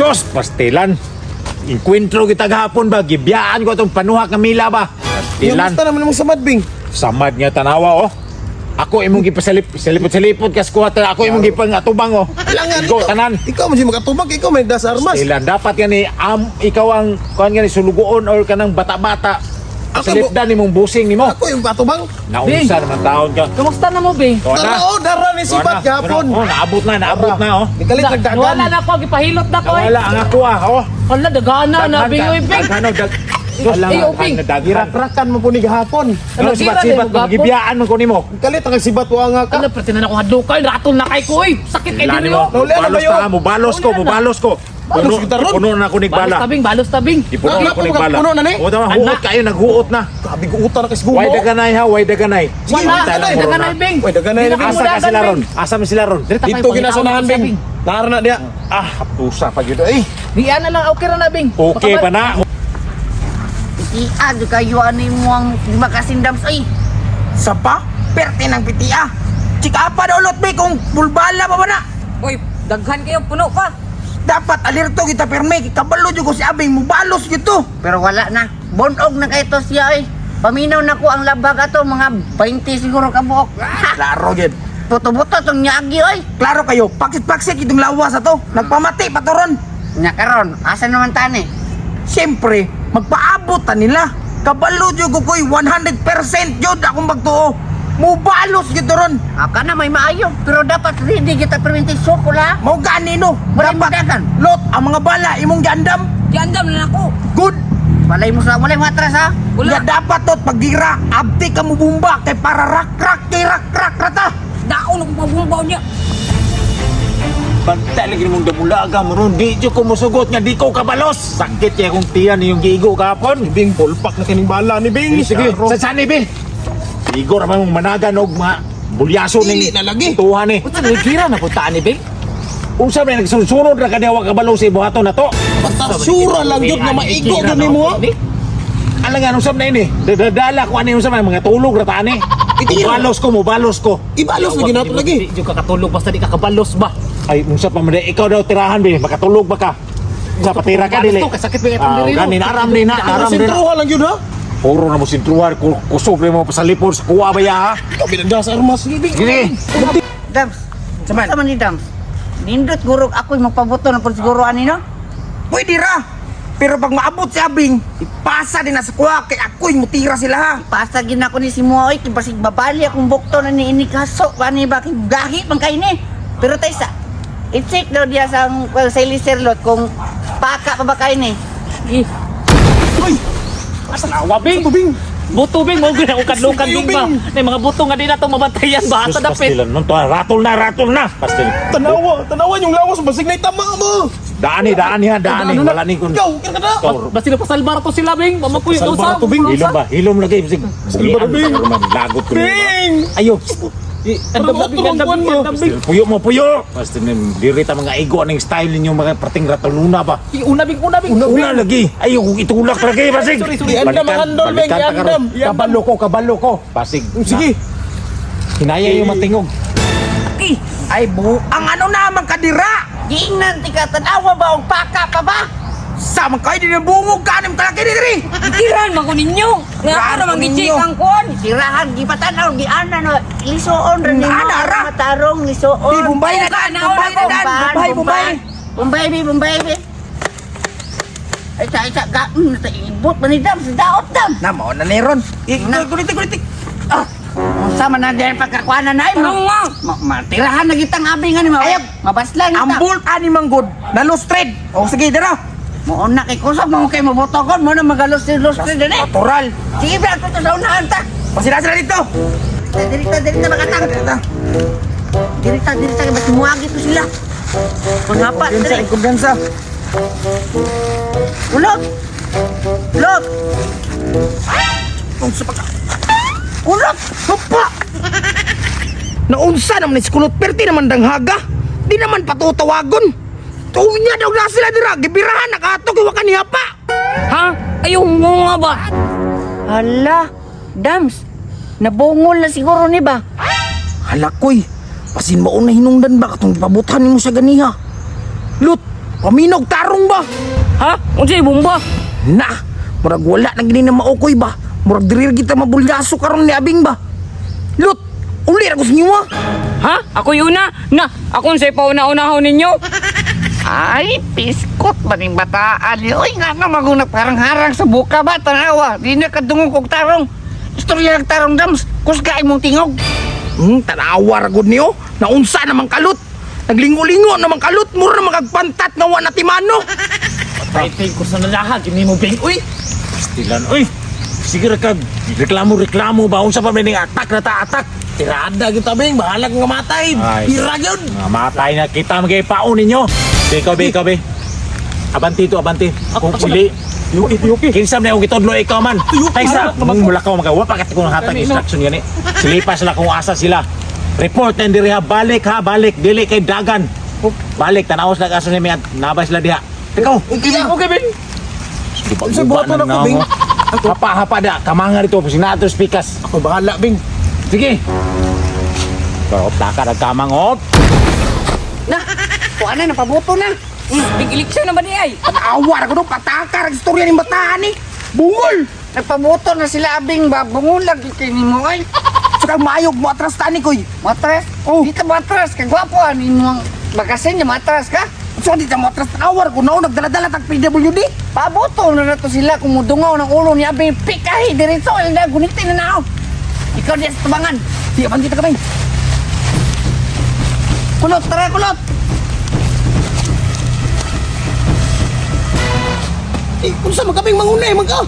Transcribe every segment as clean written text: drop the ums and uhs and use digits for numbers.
Sos, pastilan. Inkwentro kita gahapon ba? Gibiyaan ko itong panuhak nga mila ba? Pastilan. Yung naman mong samad, Bing. Samad nga tanawa, oh. Ako imong gipasalip salipot-salipot kas kuha ta ako imong gipangatubang, oh. Langan, Go tanan. Ikaw man siya makatubag, ikaw may das armas. Pastilan dapat gani am ikaw ang kuan gani sulugoon or kanang bata-bata. Ako, Salipdan nimong busing nimo. Ako yung patubang. Naunsa naman taon ka. Kumusta na mo, Bing? Kuha na. Dara, oh, dara ni Kuha sibat na. gahapon. Oh, naabot na, naabot na, oh. Nikalit nagdagan. Wala na ako, gipahilot na ko eh. Wala ang ako, ah, oh. Wala, dagana na, Daghan Bing, ka- oy, Bing. daghan, oh, Sus, Ay, oh, Bing. daghan. Girakrakan mo po ni gahapon. Ano sibat-sibat mo, gibiyaan man ko nimo. Nikalit ang sibat wa nga ka. Ala, pero tinan ako hadlokay, ratol na kay ko, oy. Sakit kay Sila diri, nimo. oh. Nauli na Balos ba yun? ta, mubalos ko, Nauli na. mubalos ko. Balos Puno, kita ron. puno na ako Balos bala. tabing, balos tabing. Ipuno na Na- ako nig bala. Puno na ni? O tama, Ana. huot kayo, naghuot na. Grabe ko uta na kay gumo. Way daganay ha, way daganay. Sige, Wala, daganay. daganay, Bing. Way daganay Di na, na Bing. Asa ka sila ron? Asa man sila ron? Diri ta Dito kayo, ginasanahan, pangitaon sa Bing. Nara na diya. Ah, pusa pa gyud eh. Di ana lang, okay ra na, Bing. Okay pa na. Pitia, di kayo ano yung muang lima kasindams ay. Sapa? Perte ng pitia. Chika pa daw lot be kung bulbala pa ba na. Uy, daghan kayo, puno pa. Dapat alerto kita perme, kabalo jud ko si Abing mubalos gito. Pero wala na. Bonog na kay to siya ay. Paminaw na ko ang labag ato, mga 20 siguro kabuok. Klaro gid. Buto-buto tong nyagi oy. Klaro kayo, paksit-paksit itong lawas ato. Nagpamati pa to ron. Nya karon, asa naman tani? Siyempre, magpaabot ta nila. Kabalo jud ko koy 100% jud akong pagtuo. Mubalos gito ron. Aka na may maayo, pero dapat ready kita perminti sukol ha. Mao gani no. Walay Dapat mudagan. lot ang mga bala imong giandam. Giandam na nako. Good. Walay mo sa walay mo atras ha. Wala. Ya dapat tot paggira, abdi ka mubumba kay para rak-rak kay rak-rak rata. Daon akong pabumbaw niya. Banta lagi nimong damulaga mo ron. Di jud ko musugot nga di ko kabalos. Sakit kay akong tiyan niyong giigo kahapon. Bing, pulpak na kining bala ni Bing. Sige, Klaro. sa sani be. Igo ra man mong managan og mga bulyaso Dili ning na lagi. tuhan ni. Unsa na gira na puntaan ni Bing? Unsa man nagsunod ra ka diha wa kabalo sa ibuhaton na to. Basta sura lang yun nga maigo yun ni mo. Alangan usap na ini. Dadala ko ani unsa man mga tulog ra ta ani. Itira. Mubalos ko, mubalos ko. Ibalos na ginato lagi. Di jud ka katulog basta di ka kabalos ba. Ay, unsa pa man di, ikaw daw tirahan be, makatulog ba ka? Sa patira ka Balos dili. to, kasakit ba itong Ah, diri, no? gani aram ni na, aram ni na. Sentruha lang yun ha. Puro na mo sintruhan, kusog na mo pasalipod sa kuwa ba ya ha? Ikaw binagda sa armas. Sige, Bing. Sige. Dams. Saman. Sama ni Dams. Nindot gurog ako'y magpabuto na pud siguro ani no. Pwede ra. Pero pag maabot si Abing, ipasa din na sa kuha kay ako'y mutira sila ha. Pasa gid na ko ni si Moy, kay basig babali akong bukto na ni ini kaso ani ba kay gahi man kay ni. Pero tay sa i-check daw diya sa well, sa Liserlot kung paka pa ba kay ni. Eh, Uy, asawa, Bing. ito, Bing. Buto, Bing, mo gyud ako kadlukan, Kayo, Bing ba. Bing. Nay mga buto nga di na to mabantayan ba Sus, asa dapit. pastilan nun to. Ratol na, ratol na. Pastilan. Tanawa, tanawa yung lawas basig na itama mo. Daan ni, daan ni ha, daan ni. Daan na. Wala ni kun. Ikaw, kira ka na. Ikaw, Basta na pasalbar to sila, Bing. Mamakuy Pasalbar to, Bing. Hilom ba? Hilom lagi. Basig. Pasalbar, Bing. Lagot ko. Bing! Ayo. Andam na, Bing, andam, Bing, andam, Bing. Puyo mo, puyo. Pastilan, diri ta mga igo aning style ninyo mga prating ratoluna ba? Una, Bing, una, Bing. Una lagi. Ayo, kung itulak lagi, basig. Sorry, sorry. Iandam ang handol, Bing. Balikan ta karon. Iandam. Iandam. Kabalo ko, kabalo ko. Basig. Sige. Hinaya yung matingog. Eh, ay bu, ang ano naman kadira. Giingnan ti ka tanawa ba og paka pa ba? Sama kayo din ang bungog ka anim kalaki diri. Gitiran man ko ninyo. Nga ako Grabe naman ninyo. gi-check ang kuan. Sirahan gipatanaw giana no lisuon ra nimo. Ana ra. Matarong lisuon. Di Bombay na dan, Bombay na dan, Bombay, Bombay. Bombay bi, Bombay bi. Ay sa isa ga sa ibot man ni Dam sa daot Dam. Na mao na ni ron. Eh, kulitik kulitik. Ah, Unsa man na din pagkakuana na ay Ano nga? Matirahan na kitang abi nga ni ma. Ayag. Mabaslan ang kita. bolt ani manggod, na loose thread. O sige dira. Mo na kay kusog mo kay mabotogon mo na magalos-los din eh. Natural. Sige ba ato sa unahan ta. Pasila sila dito. Diri ta, diri ta makatang. Dito. Diri ta, diri ta basta muagi to sila. Mangapa Kumpiyansa, diri. kumpiyansa. Ulot. Ulot. Unsa pa ka? Ulot. Hapa! Naunsa naman ni Skulot Perti naman danghaga. Di naman patutawagon. Tunya daw na sila dira, gibirahan nakato kay wakan niya pa. Ha? Ayaw mo nga ba? Hala, Dams. Nabungol na siguro ni ba? Hala koy, pasin mao na hinungdan ba katong gipabuthan nimo sa ganiha. Lut, Paminog tarong ba? Ha? Unsay bomba? Na, murag wala na gini na maukoy ba? Murag diri kita mabulyaso karon ni Abing ba? Lot, uli ra ko sa inyo ah. Ha? Ako yun na. Na, ako unsay pauna-unahon ninyo. Ay, piskot ba ning bataan ni? Uy, nga na magunag parang harang sa buka ba? Tanawa, di na kadungog og tarong. Istorya ng tarong dams, kusga imong tingog. Tanawa ra gud niyo. Naunsa namang kalot. Naglingo-lingo namang kalot, mura naman kagpantat nga wa na timano. Fighting ko sa nalahag, ini mo Bing. Uy! Pastilan, oy. Sige ra kag reklamo-reklamo ba unsa pa man ning atak na ta atak. Tirada kita bing, bahala kang matay. Ay. Pira yun. Nga matay na kita magay paon ninyo. Be, ikaw, be, ikaw, be. Abanti to, abanti. Kung sili. Yuki, yuki. Kinsa man akong gitudlo ikaw man. Taysa, mong mulakaw magawa pa kung hatag instruction gani. Silipas sila kung asa sila. Report and diri ha, balik ha, balik dili kay dagan. Balik tanaw sila asa ni nabay sila diha. Ikaw, Okay, okay, bing. Unsa buhaton ako, Bing? Hapa hapa da, kamanga dito sinato speakers. Ako bahala, bing. Sige. Pero plaka na kamang op. Na, kuha na, napabuto na. Big election na ba ni ay? Tanawa ra gud patakar ang istorya ning bataan ni. Bungol. Nagpabuto na sila abing ba, bungulag kay nimo ay. Saka maayog mo atras tani koy. Matras? Oh. Di ka matras, kagwapo ani mo ang bagasin niya, matras ka. So di ta mo atras tanawa ra ko nao nagdala-dala tag PWD. Pabuto na na to sila kung mudungaw ng ulo ni Abing pikahi diretso na gunitin na nao. Ikaw diya sa tubangan. Di abanti ta kamay. Kulot, tara kulot. Eh, unsa man kaming mangunay man ka?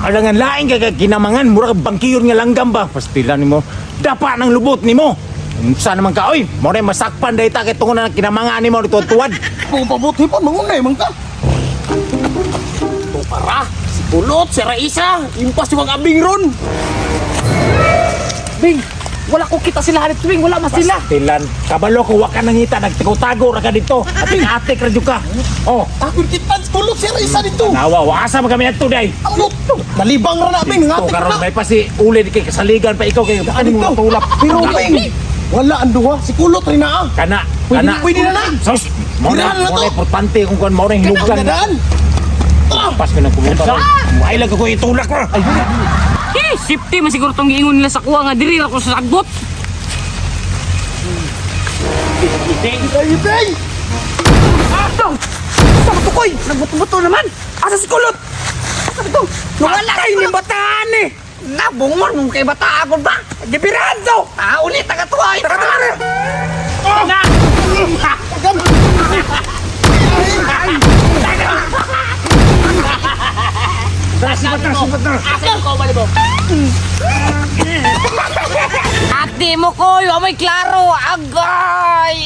Alangan laing kay kinamangan mura kag bangkiyon nga langgam ba. Pastilan nimo. Dapa ng lubot nimo. Unsa naman ka oy? Mo na masakpan dahil ta kay tungod na kinamangan nimo tuwad. Kung pabuti pa mangunay man ka. To para si Kulot, si Raisa, impas yung abing ron. Bing, wala ko kita sila halit Bing, wala man sila. Pastilan. Kabalo ko wa ka nangita nagtago-tago ra ka dito. Atik-atik ra jud ka. Oh, Ako kita si Kulot, si Raisa dito. nawa wa asa man kami adto day. Amot. Nalibang ra na bing, Dito ngatik karon na. may pa si uli di kay kasaligan pa ikaw kay ano mo Dito. tulap. Pero bing, wala ang duha, si Kulot rin na ah. Kana, Pwede kana. na, pwede na lang. Sus, mo na Tirahan na mo to. na importante kung kuan mo na hinugan. Ang dadaan. Pas ko ng kumuta. Ay lang ko itulak ra. Ay, Eh, safety man siguro tong giingon nila sa kuha nga diri ra ko sa sagbot. Ay, bing! Sa tukoy. Nagbuto-buto naman. Asa si kulot? Asa ba ito? Nawala Patay ni bataan eh. Nabungol mong kay bata ako ba? Gibirahan to. Ah, ulit taga tuwa. Tara tara. Ate mo ko, wa may klaro. Agay!